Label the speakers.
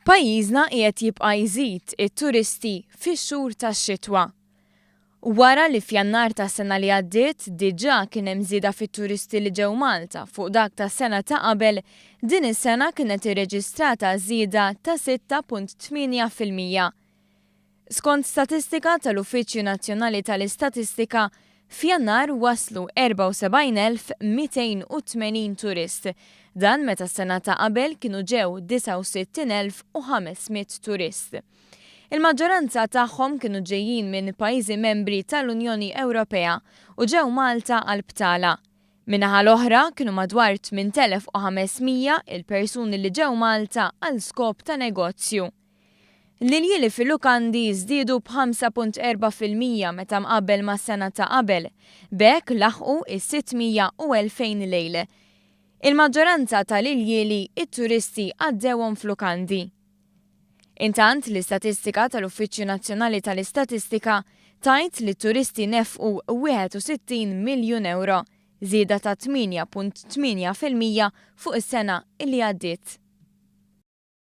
Speaker 1: Pajjiżna qiegħed jibqa' jżid it-turisti fix-xhur tax-xitwa. Wara li f'Jannar tas-sena li għaddiet diġà kien hemm żieda fit-turisti li ġew Malta fuq dak tas-sena ta' qabel, din is-sena kienet irreġistrata żieda ta' 6.8%. Skont statistika tal-Uffiċċju Nazzjonali tal-Istatistika, f'Jannar waslu 74,280 turist. Dan meta s-sena ta' qabel kienu ġew 69,500 turist. Il-maġġoranza tagħhom kienu ġejjin minn pajjiżi membri tal-Unjoni Ewropea u ġew Malta għal btala. Min-naħa l-oħra, kienu madwar 8,500 il-persuni li ġew Malta għal skop ta' negozju. L-iljieli fil-lukandi żdiedu b'5.4% meta mqabbel mas-sena ta' qabel, b'hekk laħqu is-602,000 lejl. Il-maġġoranza tal-iljieli it-turisti għaddewhom f'lukandi. Intant, l-istatistika tal-Uffiċċju Nazzjonali tal-Istatistika tgħid li t-turisti nefqu 61 miljun ewro, żieda ta' 8.8% fuq is-sena li għaddiet.